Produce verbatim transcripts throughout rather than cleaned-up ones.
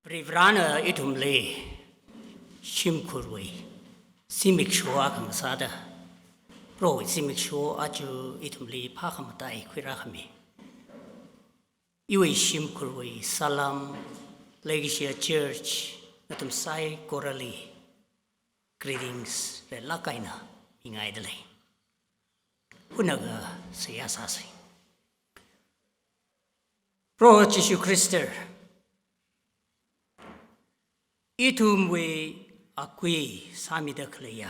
Varivarana ithumli shimkhurwui zimiksho akha ngasāda, Prohowui zimiksho aja ithumli phākhamatai khuirākhami. Iwui shimkhurwui salam, leikashiya church, nathum saikorali greetings reilāk eina mingaidalei. Hunakha seihā sāsa. Proho Jishu Khrista, ithumwui akui sāmida khaleiya,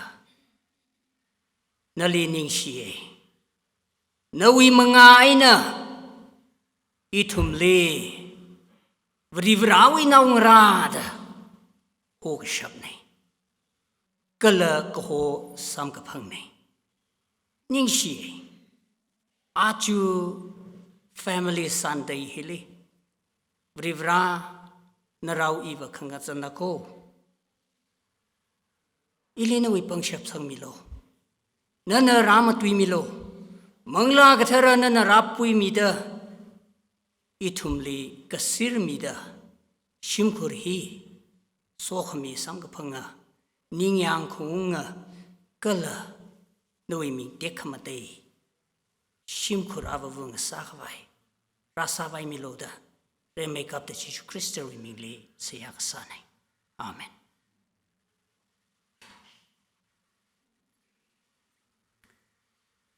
nali ningshiya. Nawui mangā eina ithumli Varivarawui naongarā da hokashapna. Kala kaho samkaphangna. Ningshiya. Aja Family Sunday hili, Varivara, narao iva khangazana ko. Ili nawui pangshap sangmilu. Nana rāmatuimilu. Manglā Kathara nana rāpuimida, ithumli kasir mida, shimkhur hi sokhami samkaphanga, ningyāng khaunga, kala nawui ming tekhamatei shimkhur avāva ngasākhavai rāsāpaimilu da, rimeikapta Jishu Khristawui mingli seihā kasāna. Amen.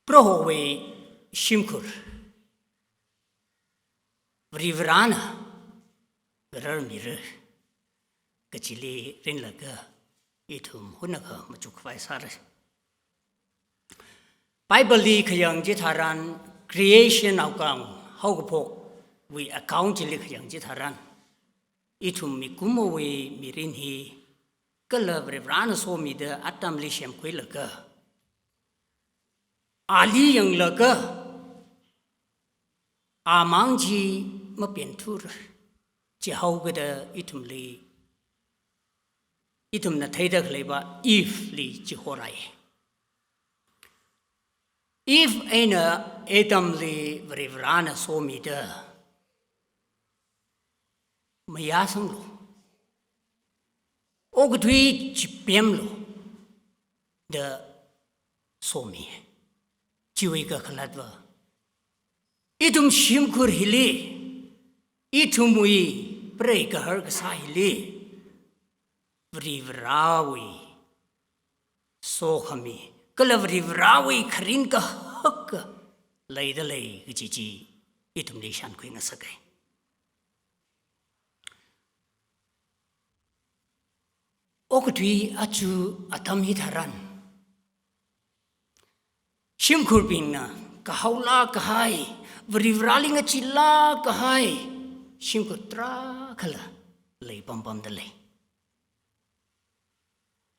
Prohowui shimkhur Varivarana ngararmira kachili rinlaga ithum hunakha machukkhavai sāra. Bible li khayang chitharan, creation account, haokaphokwui account chili khayang chitharan, ithum mikumowui mirin hi kala Varivarana somida atamli semkhuilaga, ali yanglaga, amang chi mapenthura, chihaokada ithumli, ithumna theida khaleiva Eve li chihorai. Eve eina Adamli Varivarana somida, mayāsanglu, okathui chipemlu da somi. Chiwui kakhalatva, ithum shimkhur hili, ithumwui preigahar kasā hili, Varivarawui sokhami, kala Varivarawui kharing kahaka leidalei kaji chi ithumli shānkhui ngasaka. Okathui aja atam hitharan, shimkhurbingna kahaolāk kahai, Varivarali ngacheelāk kahai shimkhur tarākhala leipampamdalei.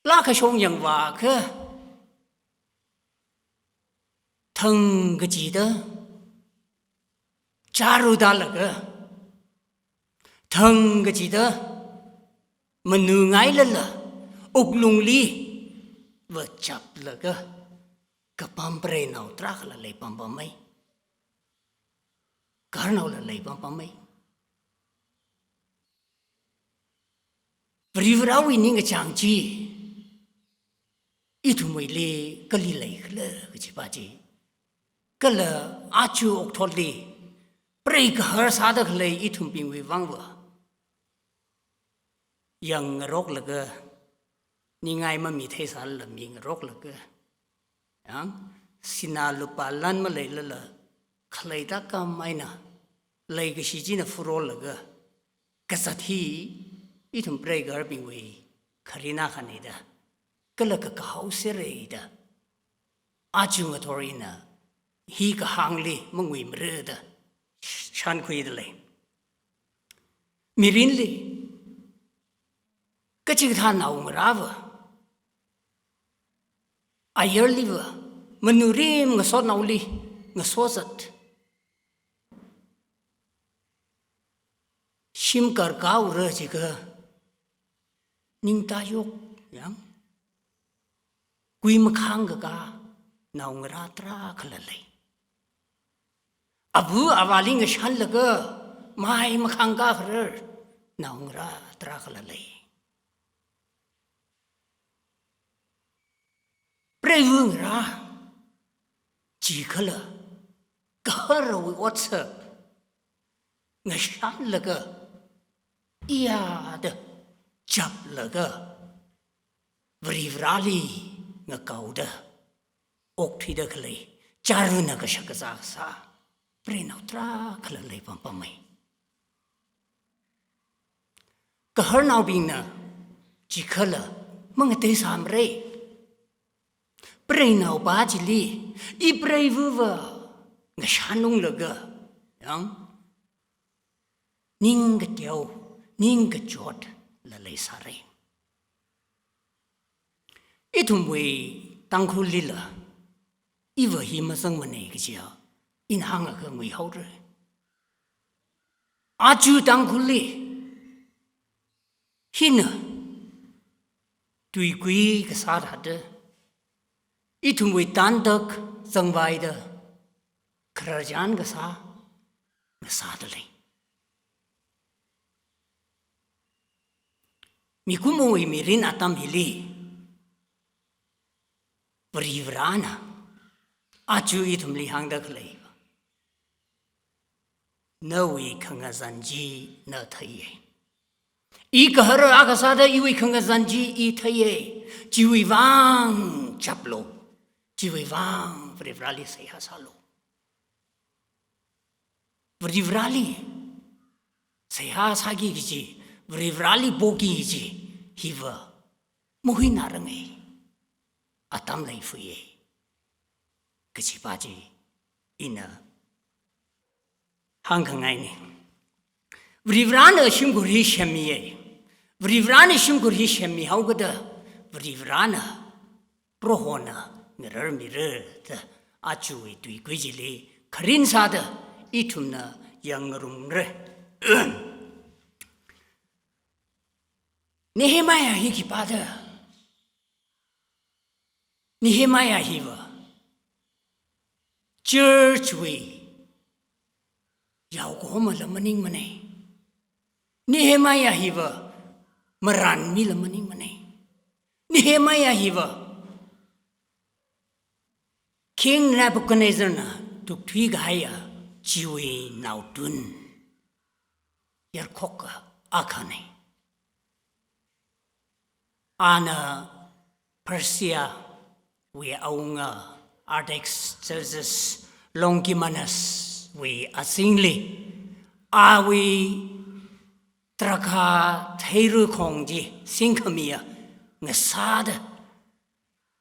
Laa kashong yangvākha, thang kachida chāra tālaga, thang kachida manungailala, wuklungli vachaplaga kapam preinao tarākhala leipampamei. Gaharnaola leipampamei. Varivarawui ningkachāng chi ithumwuili kali leikhala kajipa chi, kala aja okathuili preigahar sāda khalei ithumbingwui vangva yangngaroklaga, ningai mamitheisālala mingaroklaga, yang, sinā lupā lan maleilala, khalei tākam eina leikashi china furolaga kazat hi ithum preigaharbingwui kharing akhana da, kala kakahao sera da, aja ngathor ina hi kahāngli manguimara da shānkhuidalei. Mirinli kachikathā naongarāva ayarliva manurim ngasotnaoli ngasozat, shim karkaora jiakha ningtayok yang, kui makhāng kakā naongarā tarākhala lei. Ava avāli ngashanlaga mai makhāng kakharar, naongarā tarākha lei. Preiva ngarā, chikhala gaharawui otsak ngashanlaga, iyada chaplaga, Varivarāli ngakaoda okthuida khalei, chārana kashak kazā kasā preinao tarākha lei pampamei. Gaharnaobingna chikhala mangateisāmarei. Preinaopa chili, i preiva va ngashanunglaga, yang, ning kateo, ning kachotla leisārei. Ithumwui Tangkhullila, iva hi mazangmanei kajiya, ina hāngakha nguihaorei. Aja Tangkhulli hina tuikui kasā thāda, ithumwui tantak zangvaida, khararchan kasā ngasāda lei. Mikumowui mirin atam hili, Varivarāna aja ithumli hāngda khalei, nawui khangazan chi na theiya. I gahara akha sāda iwui khangazan chi i theiya. Chiwui vang chaplu. Chiwui vang Varivarāli seihā sālu. Varivarāli seihā sāki kaji, Varivarāli poki kaji hiva mahuinaranga, atam leifuiya kajipa chi ina hāngkhangaina. Varivarāna shimkhur hi semmiya. Varivarāna shimkhur hi semmihaokida, Varivarāna Prohona ngararmira da ajawui tuikui chili kharing sāda ithumna yangngarumra. Nehemiah hi khipāda? Nehemiah hiva church wui yaokahomala maningmanei. Nehemiah hiva maranmila maningmanei. Nehemiah hiva King Nebuchadnezzarna tukthui kahaiya chiwui naotun yarkhoka akhanei. Ana Persia wui awunga Artaxerxes Longimanus wui azingli, awui drakhā theira khong chi singkhamiya ngasāda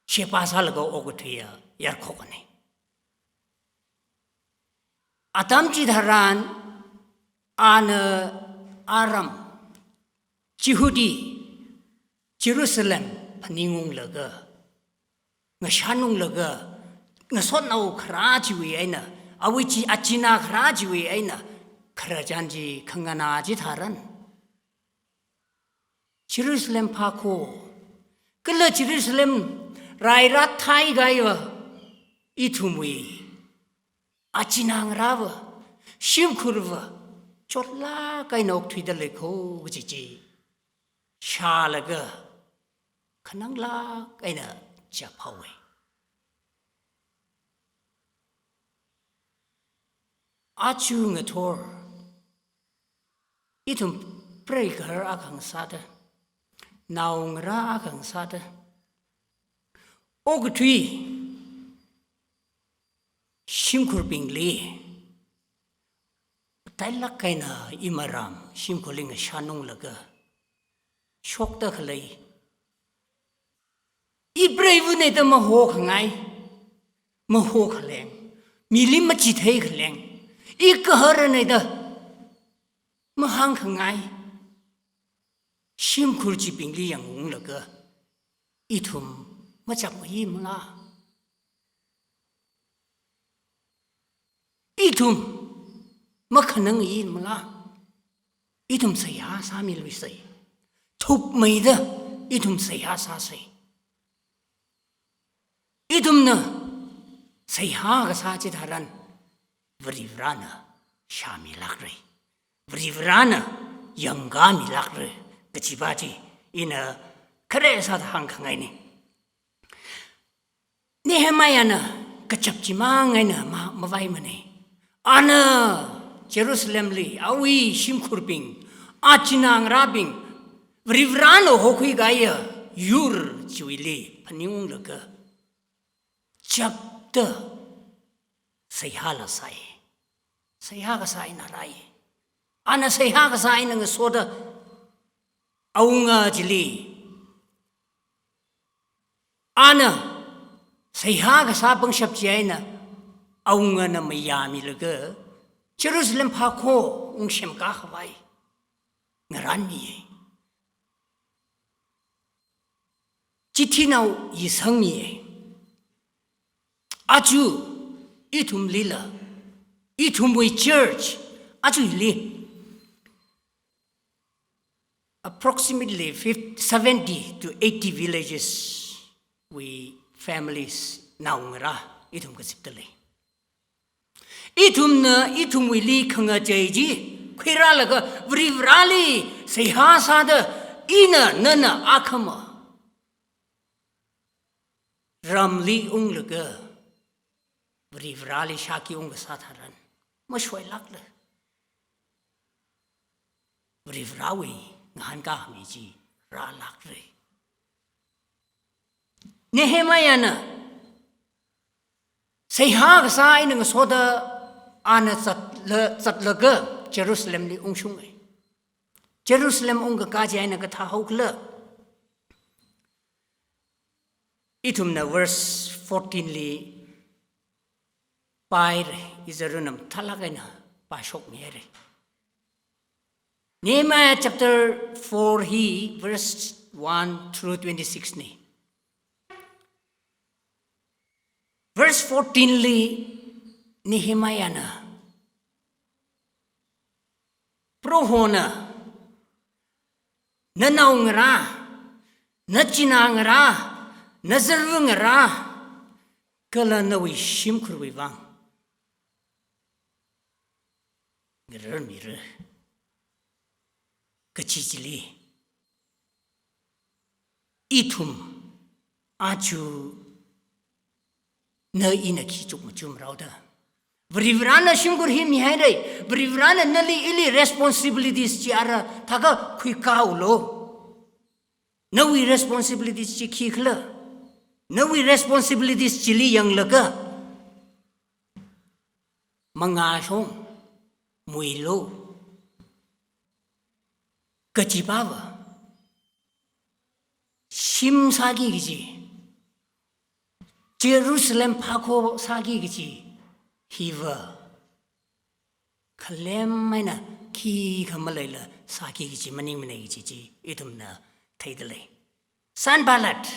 sheba sālaga okathuiya yarkhokanei. Atam chitharan ana aram Jihudi, Jerusalem phaningunglaga, ngashanunglaga, ngasotnao kharā chiwui eina, awui chi achinā kharā chiwui eina, khararchan chi khanganā chitharan, Jerusalem phākho, kala Jerusalem rairat theikahaiya ithumwui achinā ngarāva, shimkhurva chotlāk eina okthuida leikho kaji chi shālaga khananglāk eina chaphaowa. Aja ngathor ithum preigahar akha ngasāda, naongarā akha ngasāda, okathui shimkhurbingli, tailāk eina imaram shimkhurli ngashanunglaga shokda khalei, i preivana da mahokhangai, mahokhaleng, mili machithei khaleng, i gaharana da mahāngkhangai, shimkhur chibingli yangunglaga ithum machapngaimala? Ithum makhanangngaimala? Ithum seihā sāmiluisei. Thukmeida ithum seihā sāsei. Ithumna seihā kasā chitharan Varivarana shāmilākra. Varivarana yangkāmilākra kajiva chi ina khare sāda hāngkhangaina. Nehemiahna kachap chimang eina ma-, mavaimana. Ana Jerusalemli awui shimkhurbing, a chinaongarābing, Varivarana hokhuikahaiya yur chiwuili phaningunglaga chapda seihāla sāi. Seihā kasā eina rāi. Ana seihā kasā eina ngasoda awunga chili, ana seihā kasā pangshap chi eina awungana mayāmilaga Jerusalem phakho ungsemkā khavai ngarānmiya. Chithinao yisangmiya. Aja ithumlila, ithumwui church, aja hili approximately fifty, seventy to eighty villages wui families naongarā ithum kazipda lei. Ithumna ithumwuili khangachei chi khuirālaga Varivarali seihā sāda ina nana akhama ramli unglaga Varivarali shākhi ungkasā tharan mashoilākla Varivarawui ngahānkāmi chi rālākra. Nehemiahna seihā kasā eina ngasoda ana zatla-, zatlaga Jerusalemli ungshunga. Jerusalem ungkakā chi eina kathā haokhala? Ithumna verse fourteen li pāhaira, izarunam thalak eina pāshokmihaira. Nehemiah chapter four hi verse one through twenty-six na. Verse fourteen li Nehemiahna, Prohona nanaongarā, nachinaongarā, nazarungarā, kala nawui shimkhurwui vang ngararmira kachi chili, ithum aja na ina khi chukmajumrao da. Varivarana shimkhur hi mihaira, Varivarana nali ili responsibilities chi ara thākha khuikāhaolu. Nawui responsibilities chi khikhala? Nawui responsibilities chili yanglaga mangāshong, muilu. Kachipava shim sāki kaji, Jerusalem phakho sāki kaji hiva khalem eina khikha maleila sāki kaji maningmana kaji chi ithumna theida lei. Sanballat,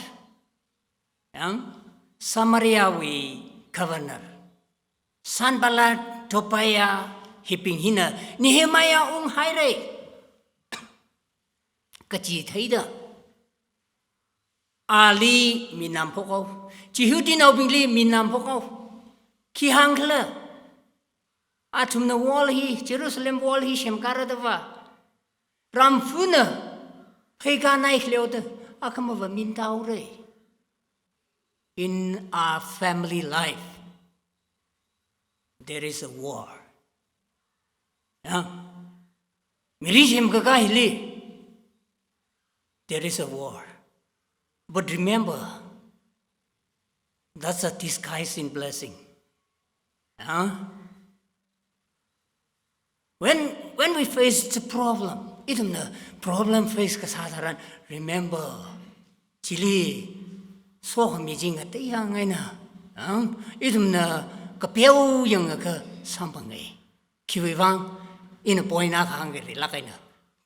yang Samariawui governor, Sanballat, Tobiah hibing hina Nehemiah unghaira kaji theida, ali minam phokhao, Jihudinaobingli minam phokhao. Khi hāngkhala? Athumna wall hi, Jerusalem wall hi semkāradava, ramfuna pheikā nai khaleoda akhamava mintaura. In our family life, there is a war. Ya? Miri semkakā hili, there is a war. But remember, that's a disguise in blessing. Ya? When, when we face the problem, ithumna problem face kasā tharan, remember, chili sokhami chi ngateiya ngaina, ang, ithumna kapeo yangakha samphanga. Khiwui vang, ina point akha hāngkharilāk eina,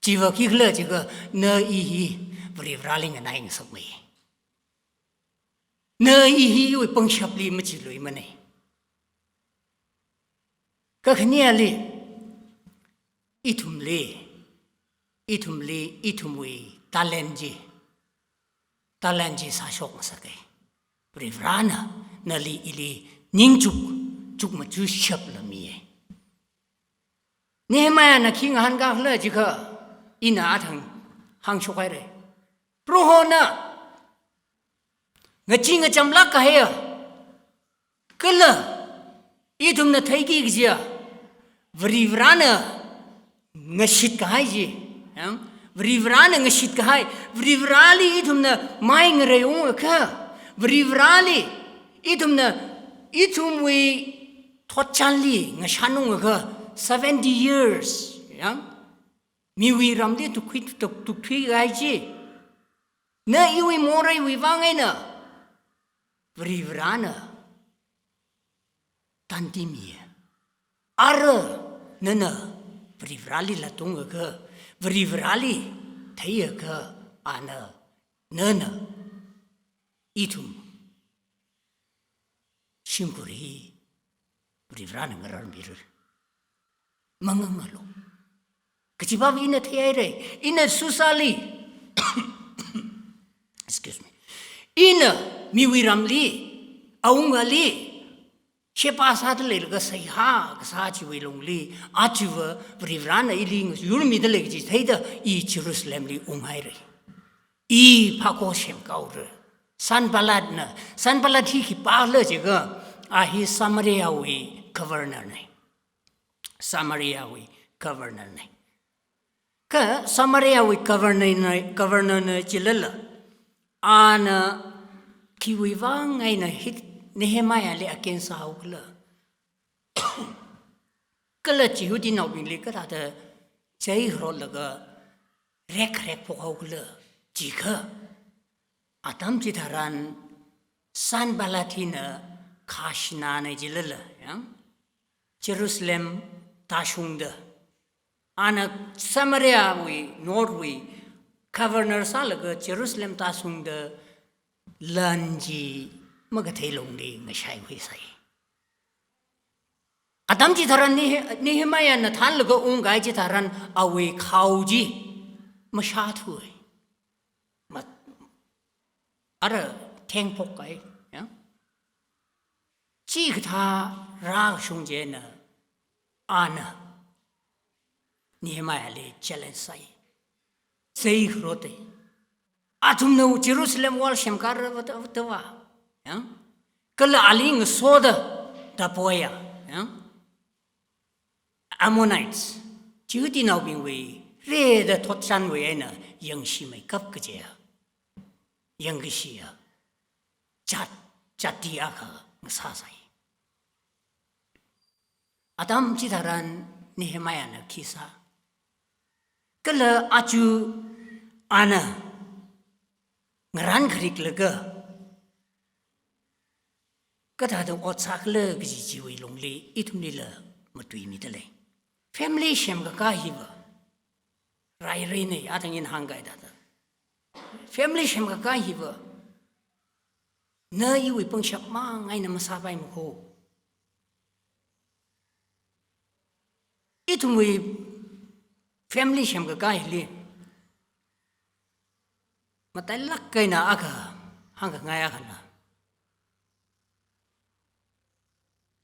chiva khikhala jiakha, na i hi Varivarali nganai ngasakmei. Na i hi iwui pangshapli machiluimana. Kakhaneli, ithumli, ithumli, ithumwui talent chi, talent chi sāshok ngasaka. Varivarana nali ili ningchuk, chukmajashapla miya. Nehemiahna khi ngahānkākhala jiakha, Ina athang hāngshok haira. Prohona ngachee ngachamlāk kahaiya, kala ithumna theiki kajiya, Varivarana ngashit kahai chi. Yang, Varivarana ngashit kahai, Varivarali ithumna mai ngaraiungakha, Varivarali ithumna ithumwui thotchanli ngashanungakha, seventy years, yang, miwui ramli tukkhui, tuk-, tukthui kahai chi. Na iwui moreiwui vang eina Varivarana tantimiya. Ara nana Varivarali latungakha, Varivarali theiakha, ana, nana, ithum shimkhur hi Varivarana ngararmira. Mangangalu. Kachiva ina theihaira, ina Susali, excuse me, ina miwui ramli, awungali, sheba sāda leilaga seihā kasā chiwui lungli, achiva Varivarana ili yurmida lei kaji theida, i Jerusalemli unghaira. I phako semkahaora. Sanballatna, Sanballat hi khipākhala jiakha, a hi Samariawui governor na. Samariawui governor na. Kha Samariawui governor na, governor na jilala, ana khiwui vang eina hi Nehemiahli against sāhaokhala? Kala Jihudinaobingli kathāda chei kharotlaga rekrek phokhaokhala jiakha, atam chitharan Sanballat hina khashinana jilala, yang, Jerusalem tāshungda, ana Samariawui, north wui governor sālaga Jerusalem tāshungda lan chi makathei lungli ngashaihuisai. Atam chitharan Nehe-, Nehemiahna thānlaga ungkahai chitharan awui khao chi mashāthuwa. Ma-, ara thengphok kahai, ya? Chikathā rāshung chieina ana Nehemiahli challenge sāi. Chei kharota. Athumna Jerusalem wall semkara vata, vata va. Ya? Kala ali ngasoda, da poya. Ya? Ammonites, Jihudinaobingwui, rida thotchanwui eina yangshi meikap kajiya, yangkashiya, jat, jati akha ngasāsai. Atam chitharan Nehemiahna khi sā? Kala aja ana ngarān khariklaga kathāda ot sākhala kaji chiwui lungli ithumlila matuimida lei. Family semkakā hiva, rai rai nei, athang ina hāngkahai thāda. Family semkakā hiva, na iwui pangshap mang eina masāpaimana ko. Ithumwui family semkakā hili matailāk eina akha hāngkhangai akhana,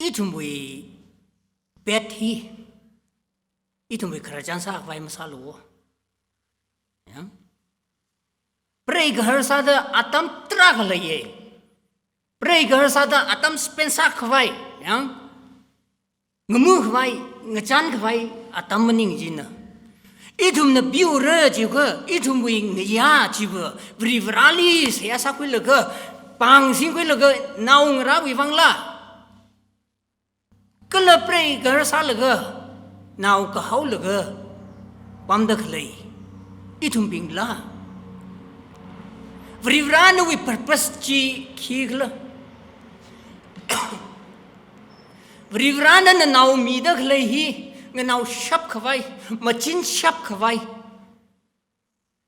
ithumwui bed hi ithumwui khararchan sākhavai masālu. Ya? Pray kahar sāda atam tarākha leiya. Pray kahar sāda atam spend sākhavai, ya? Ngamukhavai, ngachankhavai atam maning china. Ithumna biura chiakha, ithumwui ngayā chiva, Varivarali seihā sākhuilaga, pāng singkhuilaga, naongarāwui vangla, kala pray kahar sālaga, nao kahaolaga pamda khalei ithumbingla, Varivaranawui purpose chi khikhala? Varivarana nganao mida khalei hi, nganaoshap khavai, machinshap khavai,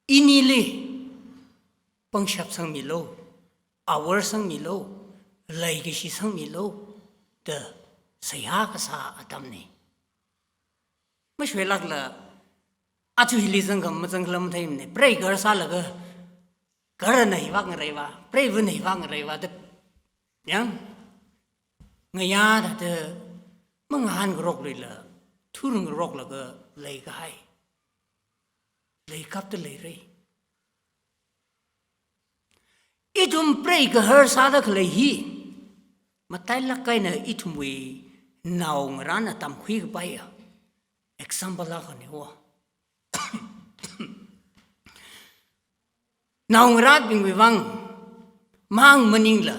inili pangshap sangmilu, awor sangmilu, leikashi sangmilu da seihā kasā atamna. Mashoilākla, aja hili zangkha mazangkhala matheimana. Pray kahar sālaga, kaharana hi vāngareiva, pray vana hi vāngareiva da, ya, ngayā thāda mangahān ngarokluila, thur ngaroklaga leikahai. leikapta leira. Ithum preigahar sāda khalei hi, matailāk eina ithumwui naongarāna tamkhui kapaiya example akhana wo. Naongarābingwui vang mang maningla,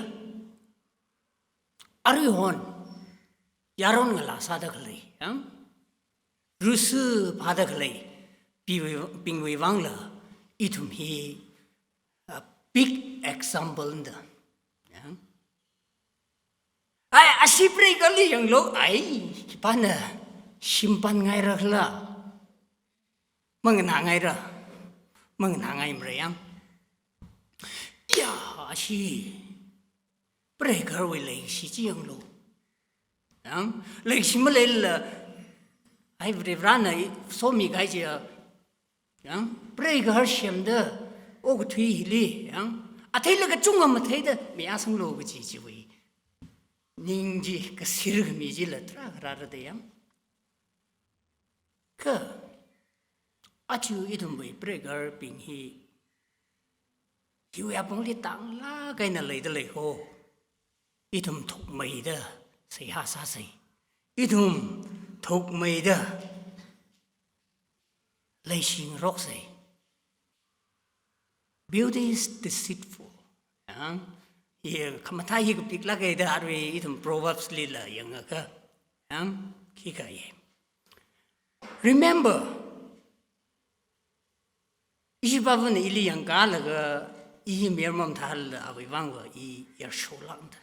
aruihon yaron ngalā sāda khalei, yang? Rusu phāda khalei, piwui-, bingwui vangla, ithum hi a big example da. Yang? Ai, ashi preigaharli yanglu, ai, khipāna shimpan ngairakhala. Manganā ngaira, manganā ngaimara yang. Ya, ashi preigaharwui leikashi chi yanglu. Yang, leikashi maleila, ai, Varivarāna i-, somi kahai chiya, yang, preigahar semda, okathui hili, yang, atheila kachunga matheida, mayāsanglu kaji chiwui ning chi, kasir khami chila tarākha rāra da yang. Kha, aja ithumwui preigaharbing hi, hiwui apongli tanglāk eina leida lei ho. Ithum thukmeida seihā sāsei. Ithum thukmeida leishingaroksei. Beauty is deceitful. Yang, hi khamathā hi kapiklāka da arui ithum Proverbs lila yangakha. Yang, khikha ye. Remember, ishi pāvana ili yangkālaga, i mayar mathāla awui vangva i yarsholākda.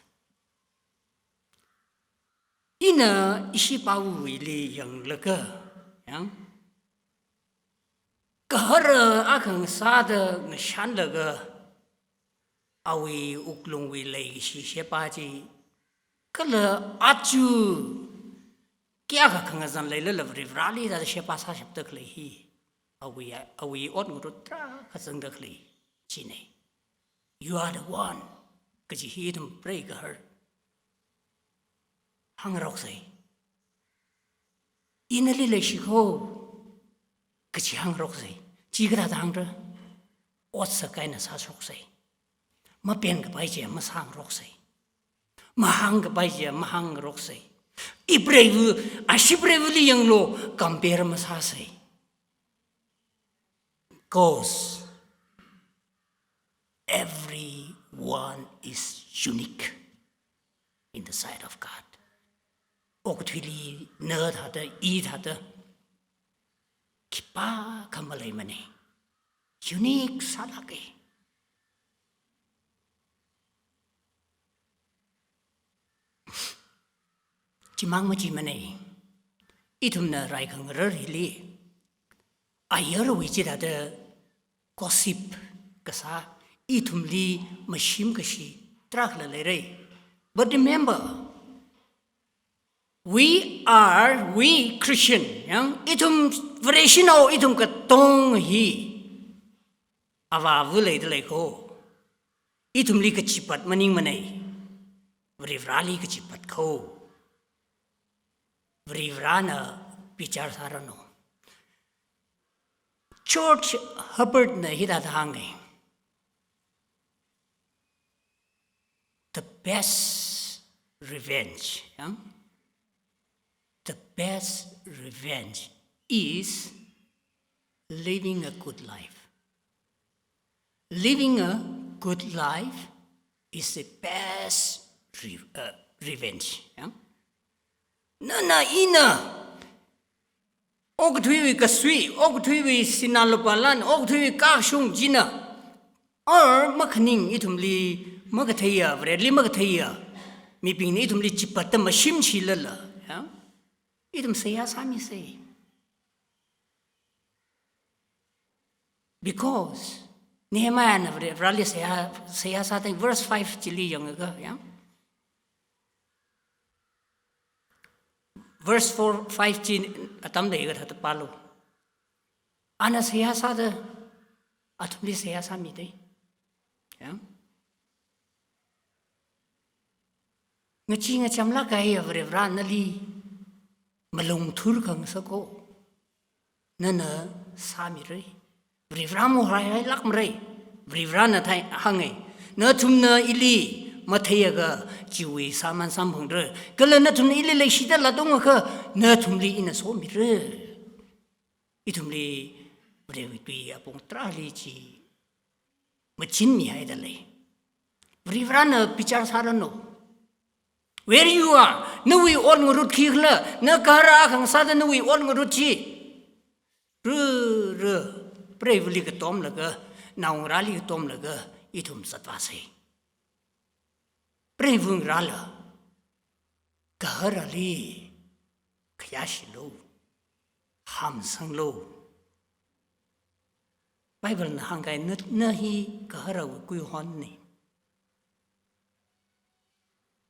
Ina ishi pāwuili yanglaga, yang, gahara akha ngasāda ngashanlaga, awui wuklungwui leikashi sheba chi, kala aja kayākha khangazan leilala Varivarāli da sheba sāshapda khalei hi, awui, awui ot ngarut tarākha zangda khalei china. You are the one kaji hi ithum preigahar hāngroksei. Ina nali leishi ho kaji hāngroksei. Chi kathāda hāngra? Otsak eina sāshoksei. Mapen kapai chiya masāngaroksei. Mahāng kapai chiya mahāngaroksei. I preiva, ashi preivali yanglu, compare masāsei. 'Cause everyone is unique in the sight of God. Okathuili na thāda, i thāda, khipākha maleimana. Unique sālāka. Chimang machimana. Ithumna rai khangarar hili, ayarwui chithāda gossip kasā, ithumli mashimkashi tarākhala leira. But remember, we are, we Christian, yang, ithum Vareshinao, ithum katong hi, avā ava leida lei ko. Ithumli kachipat maningmana. Varivarāli kachipat ko. Varivarāna bichar sāranu. George Herbert na hithāda hānga. The best revenge, yang? The best revenge is living a good life. Living a good life is the best re-, uh, revenge. Yang? Nana ina, okathuiwui kasui, okathuiwui sinā lupā lan, okathuiwui kashung china, or makhaning ithumli makatheiya, Vareli makatheiya mibingna ithumli chipatta mashimshilala, ya? Ithum seihā sāmisei. Because Nehemiahna Vare-, Vareli seihā, seihā sāda verse five chili yangakha, ya? Verse four, five chi atam leiakha thāda pālu. Ana seihā sāda, athumli seihā sāmidei. Ya? Ngachee ngachamlāk kahaiya Varivarā nali malung thurkhangasak ko, nana sāmirei. Varivarā mahairailākmara. Varivarāna thai hānga. Nathumna ili matheiakha chiwui sāman samphangra. Kala nathumna ili leishida latungakha nathumli ina somira. Ithumli Varewui tui apong tarāli chi machinmihaida lei. Varivarāna bichar sāranu. Where you are, nawui ot ngarut khikhala, na gahara akha ngasāda nawui ot ngarut chi. Ru, ru, preivali katomlaga, naongarāli katomlaga, ithum zatvāsa. Preiva ngarāla, gaharali khayāshilu, hamsanglu. Bible na hāngkahai, na, na hi gaharawui kuihonna.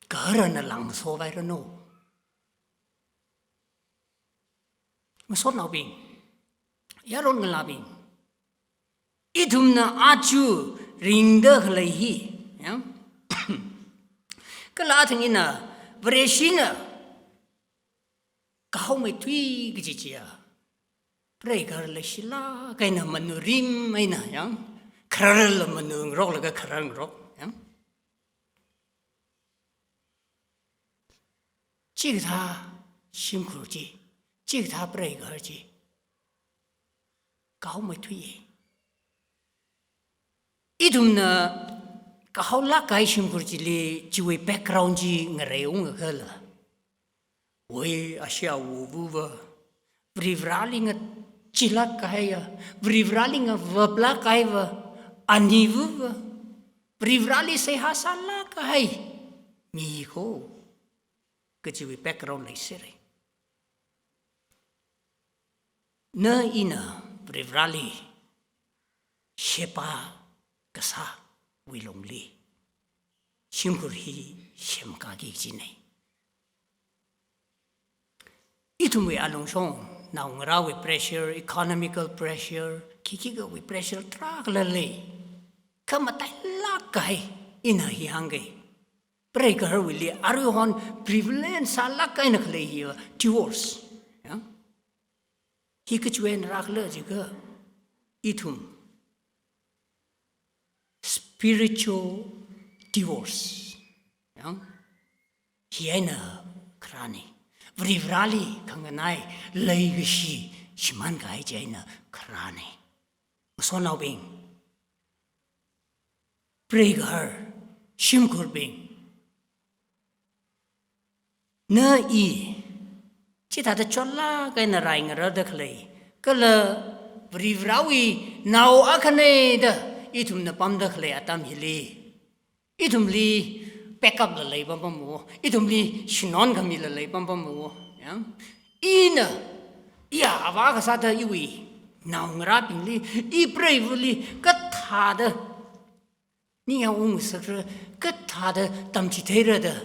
Gaharana lāngso vairanu. Masotnaobing, yaron ngalābing, ithumna aja ringda khalei hi, ya? Kala athang ina, Vareshina kahaomeithui kaji chiya, preigaharla shilāk eina manurim eina, ya? Khararla manungaroklaga kharar ngarok, ya? Chikathā shimkhur chi, chikathā preigahar chi kahaomeithuiya. Ithumna kahaolāk kahai shimkhur chili chiwui background chi ngareiungakhala, oi, ashee awuva, Varivarāli ngachilāk kahaiya, Varivarāli ngavaplāk kahaiva, aniva, Varivarāli seihā sālāk kahai mi kho kajiwui background leisera. Na ina Varivarāli sheba kasāwui longli shimkhur hi semkāki kajina. Ithumwui alungshong, naongarāwui pressure, economical pressure, khikhikawui pressure tarākhala lei. Kha matailāk kahai ina hi hāngga. Preigaharwuili aruihon prevalent sālāk eina khalei hiya divorce. Ya? Hi kachiwui eina rākhala jiakha ithum spiritual divorce. Ya? Hi eina kharāna. Varivarāli khanganai leikashi shimānkahai chi eina kharāna. Masotnaobing, preigahar, shimkhurbing, na i chithāda chotlāk eina rai ngararda khalei, kala Varivarāwui nao akhana da ithumna pamda khalei atam hili, ithumli backup la lei pampamwo, ithumli shinon khamila lei pampamwo. Ya? Ina, iya avā kasāda iwui naongarābingli, i preivali kathāda ningyāng ungsakra, kathāda tamchitheira da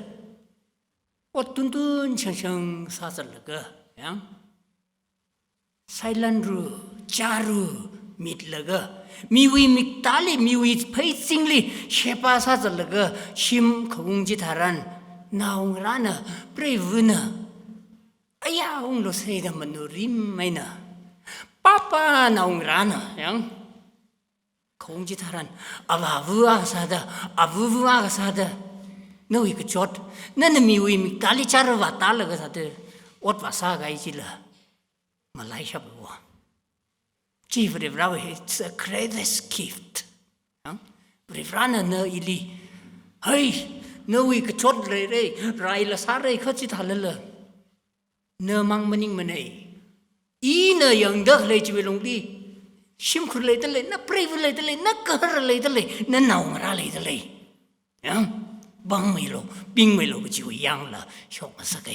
ot tuntun shangshang sāzatlaga, ya? Sailanru, chāru, mitlaga, miwui miktāli, miwui pheichingli sheba sāzatlaga shim khaung chitharan, naongarāna, preivana, aya unglu seida manurim eina, papa naongarāna, ya? Khaung chitharan, avāva akha sāda, avava akha sāda, nawui kachot, nana miwui miktāli chāra vātālaga sāda ot vāsākahai chila malaishapwa. Chi Varivarāwui, it's the greatest gift. Ya? Varivarāna na ili, hei, nawui kachot leira, raila sāra kha chithālala, na mang maningmana. Ina yangda khalei chiwui longli, shimkhur leida lei, na preiva leida lei, na gahar leida lei, na naongarā leida lei. Ya? Pangmeilu, pingmeilu kajiwui yangla shokngasaka.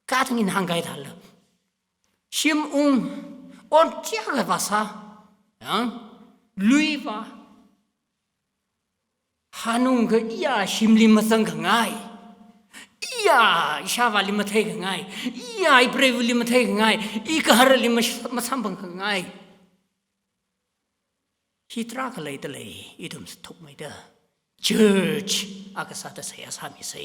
Kathāng ina hāngkahai thāla, shim ung, ot chiyākha vāsā, ya? Lui vā, hanungkha iya shimli mazangkhangai, iya ishāvāli matheikhangai, iya ipreivali matheikhangai, igaharli mas-, masamphangkhangai. Hi tarākha leida lei, ithum sathukmeida church akha sāda seihā sāmisa.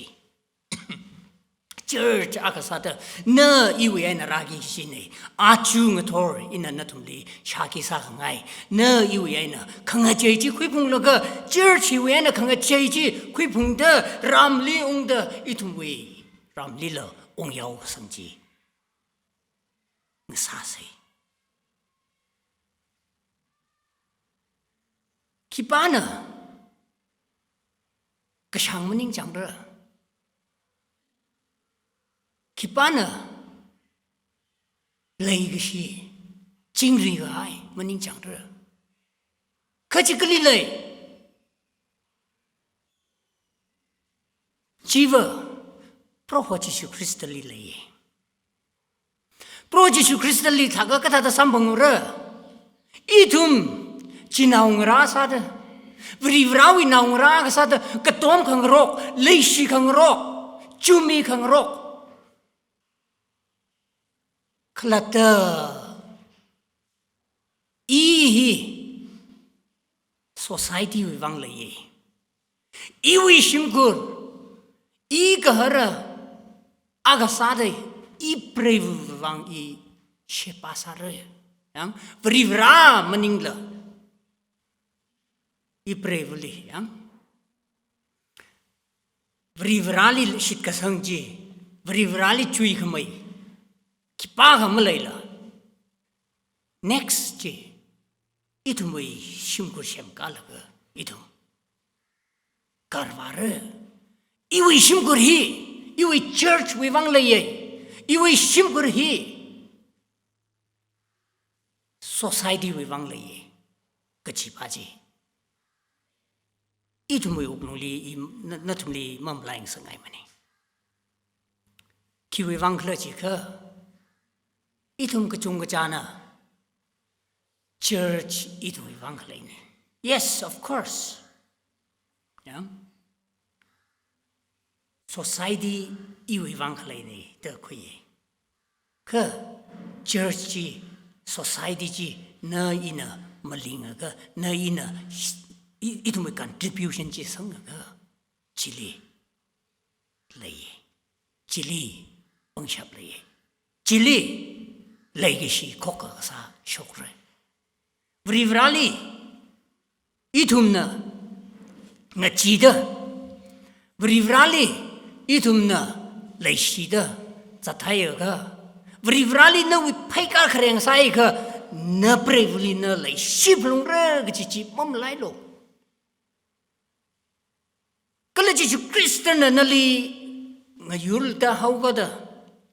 Church akha sāda, na iwui eina rāki kashina. Aja ngathor ina nathumli shāki sākhangai. Na iwui eina khangachei chi khuiphunglaga, church hiwui eina khangachei chi khuiphungda, ramli ungda, ithumwui ramlila ungyao kasang chi ngasāsa. Khipāna kashāng maningchāngra? Khipāna leikashi, chingri kahai maningchāngra? Kha chi kali lei? Chiva Proho Jishu Khristali lei. Proho Jishu Khristali thākha kathāda samphangra? Ithum chinaongarā sāda, Varivarawui naongarā akha sāda, katom khangarok, leishi khangarok, chumi khangarok. Khalatta i hi society wui vang leiya. Iwui shimkhur, i gahara akha sāda, i preiva̱wui vang i sheba sāra. Yang, Varivara maningla, i preiva̱li, yang, Varivarali shitkasang chi, Varivarali chuikhamei khipākha maleila, next chi ithumwui shimkhur semkalaga ithum garvāra. Iwui shimkhur hi iwui church wui vang leiya. Iwui shimkhur hi society wui vang leiya kachi pa chi ithumwui wuklungli i, na, nathumli mamalai ngasangaimana. Khiwui vang khala jiakha, ithum kachungkachāna church ithumwui vang khaleina. Yes, of course. Yang, society iwui vang khaleina da khuiya. Kha church chi, society chi, na ina malingakha, na ina sh-, i, ithumwui contribution chi sangakha, chili lei. Chili pangshap lei. Chili leikashi khokkha kasā shokra. Varivarali ithumna ngacheeda, Varivarali ithumna leishida zathaiakha, Varivarali nawui pheikar khareng sāakha, na preiva̱li na leishi phalungra kachi chi mamalailu. Kala Jishu Khristana nali ngayurda haokada,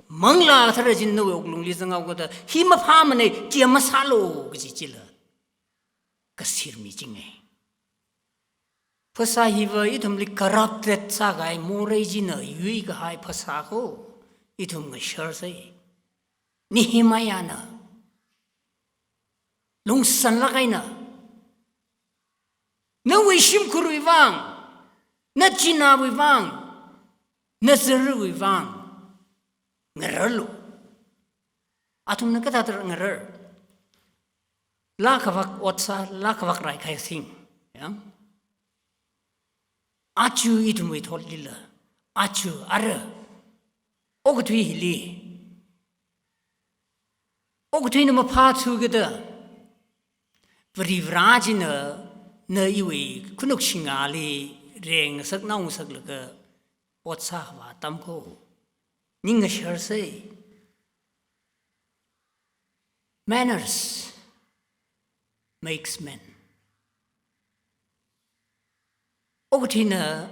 Manglā Kathara chi nawui wuklungli zanghaokada, hi maphāmana, chi masālu kachi chila kasir michinga. Phasā hiva ithumli corrupted sākahai morei china yuikahai phasā ko, ithum ngasharsa. Nehemiahna lungsanlāk eina, nawui shimkhurwui vang, nachināwui vang, nazarawui vang ngararlu. Athumna kathāda ngarar? Laa kavak otsak, laa kavak raikhaising. Yang, aja ithumwui thotlila, aja ara okathui hili, okathuina maphāthukida, Varivara china na iwui khanuk shingali rengngasak naongasaklaga otsak khavā atam ko, ning ngasharsa. Manners makes men. Okathuina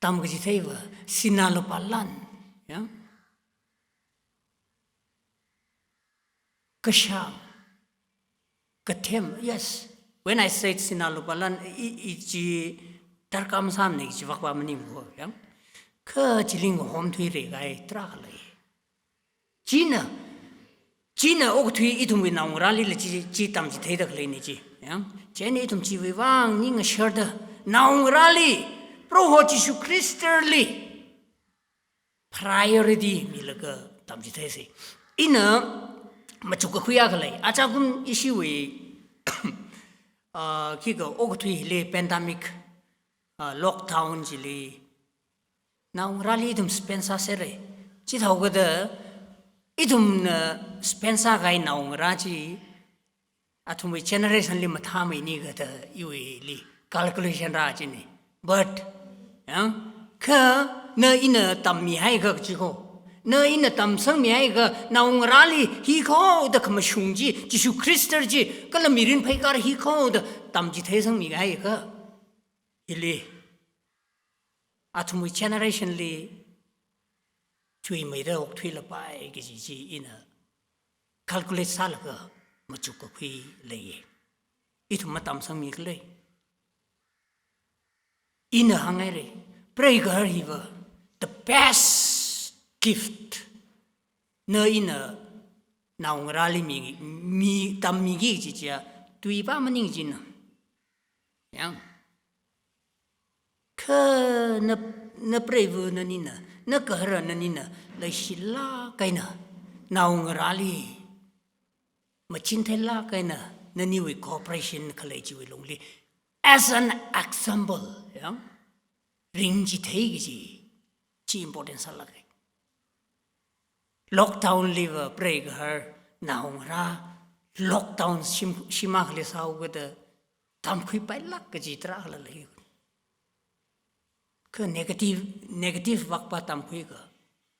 tamkachitheiva sinā lupā lan, ya? Kashā, kathem, yes. When I said sinā lupā lan, i, i chi darkar masāmana, i chi vākpa maning ko, ya? Kha chili ngahomthuira kahai tarākha lei. China, china okathui ithumwui naongarālila chi, chi tamchitheida khaleina chi. Ya? Chieina ithum chiwui vang ning ngasharda, naongarāli, Proho Jishu Khristali priority milaga tamchitheisa. Ina machukkakhui akha lei. Achakum ishiwui, ah, khikha okathui hili pandemic, ah, lockdown chili, naongarāli ithum spend sāsera. Chithākada ithumna spend sākahai naongarā chi athumwui generation li mathāmeini kajida iwuili calculation rā china. But, ya, kha na ina tammihaiakha chiko, na ina tamsangmihaiakha naongarāli hiko da khamashung chi, Jishu Khrista chi, kala mirin pheikar hiko da tamchitheisangmihaiakha, hili athumwui generation li chuimeida okthuilapai kaji chi ina calculate sālaga machukkakhui leiya. Ithum matamsangmi khala? Ina hānghaira, preigahar hiva the best gift. Na ina naongarāli mi, mi, tammiki kaji chiya tuipa maning china. Yang. Kha na, na preiva nanina, na gahara nanina, leishilāk eina naongarāli machintheilāk eina naniwui cooperation khalei chiwui lungli, as an example, yang, ringchithei kaji chi important sālāka. Lockdown liva preigahar naongarā lockdown shim, shim akhali sāhaokada tamkhuipailāk kaji tarākhala lei. Kha negative, negative vākpa tamkhuiakha,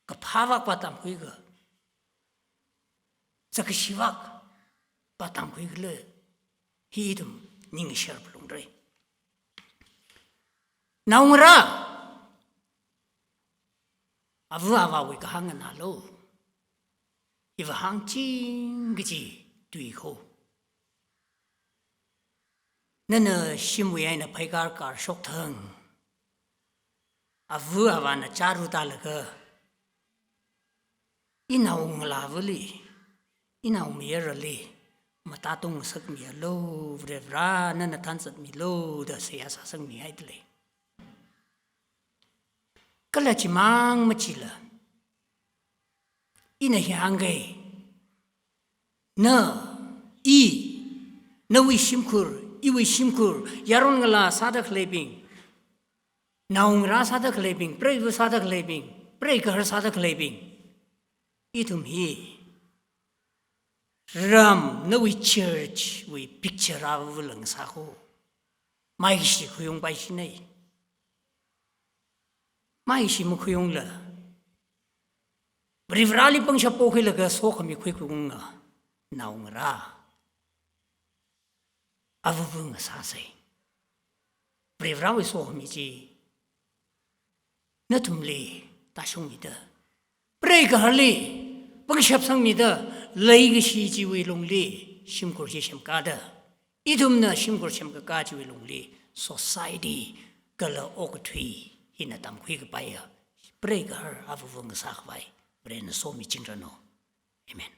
kaphā vākpa tamkhuiakha, sākashivākpa tamkhuikhala, hi ithum ningshar phalungra. Naongarā, ava avāwui kahāng nganālu. Hiva hāngching kaji tuiko. Nana shimwui eina pheikar karshok thang, ava avāna chāru tālaga, inaongalāvali, inaomayarali matātung ngasakmialu, Varivara nana thanzatmilu da seihā sāsangmihaida lei. Kala chimang machila, ina hi hāngkei, na, i, nawui shimkhur, iwui shimkhur, yaron ngalā sāda khaleibing, naongarā sāda khaleibing, preiva sāda khaleibing, preigahar sāda khaleibing, ithum hi ram, nawui church wui picture ava vālang sāko. Maishi khuiungpai shinei. Maishi makhuiungla, Varivarali pangshap pokhuilaga sokhami khuikhuiunga naongarā, avava ngasāsei. Varivarawui sokhami chi nathumli tāshungmida, preigaharli pangshap sangmida, leikashi chiwui lungli shimkhur chi semkāda, ithumna shimkhur semkakā chiwui lungli society kala okathui hina tamkhuikapaiya preigahar avava ngasākhavai Varena somi chingranu. Amen.